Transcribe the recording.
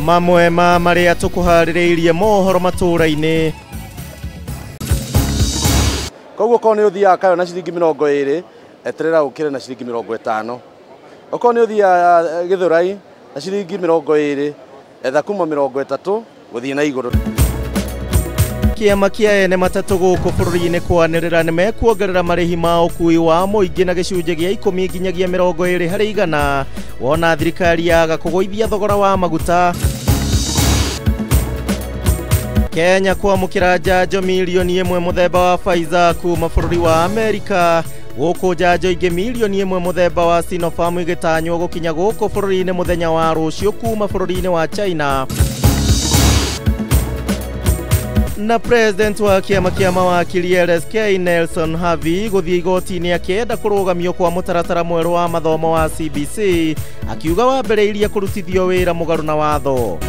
Mamwe ma marĩa tũkũharĩrĩirie mohoro matũra-inĩ. Koguo korwo nĩ ũthiaga Kayo na ciringi 20, eterera ũkĩre na ciringi 50. Okorwo nĩ ũthiaga Gĩthũrai na ciringi 20, etha kuma 30 gũthiĩ na igũrũ. Kĩama kĩa ene matatũ gũkũ bũrũri-inĩ kwanĩrĩra nĩ mekuongerera marĩhi ma ũkui wa mũingĩ na gĩcunjĩ gĩa 10 nginyagia 20 harĩ igana, wona thirikari yaga kũgũithia thogora wa maguta. Kenya kwamũkĩra njanjo mirioni 1 mũthemba wa Pfizer kuma bũrũri wa Amerika, gũkũ njanjo ingĩ mirioni 1 mũthemba wa Sinopharm igĩtanywo gũkinya gũkũ bũrũri-inĩ mũthenya wa rũciũ kuma bũrũri-inĩ wa China. Na president wa kĩama kĩa mawakiri LSK Nelson Havi gũthiĩ igoti-inĩ akĩenda kũrũgamio kwa mũtaratara mwerũ wa mathomo wa CBC, akiuga wambĩrĩirie kũrutithio wĩra mũgarũ na watho.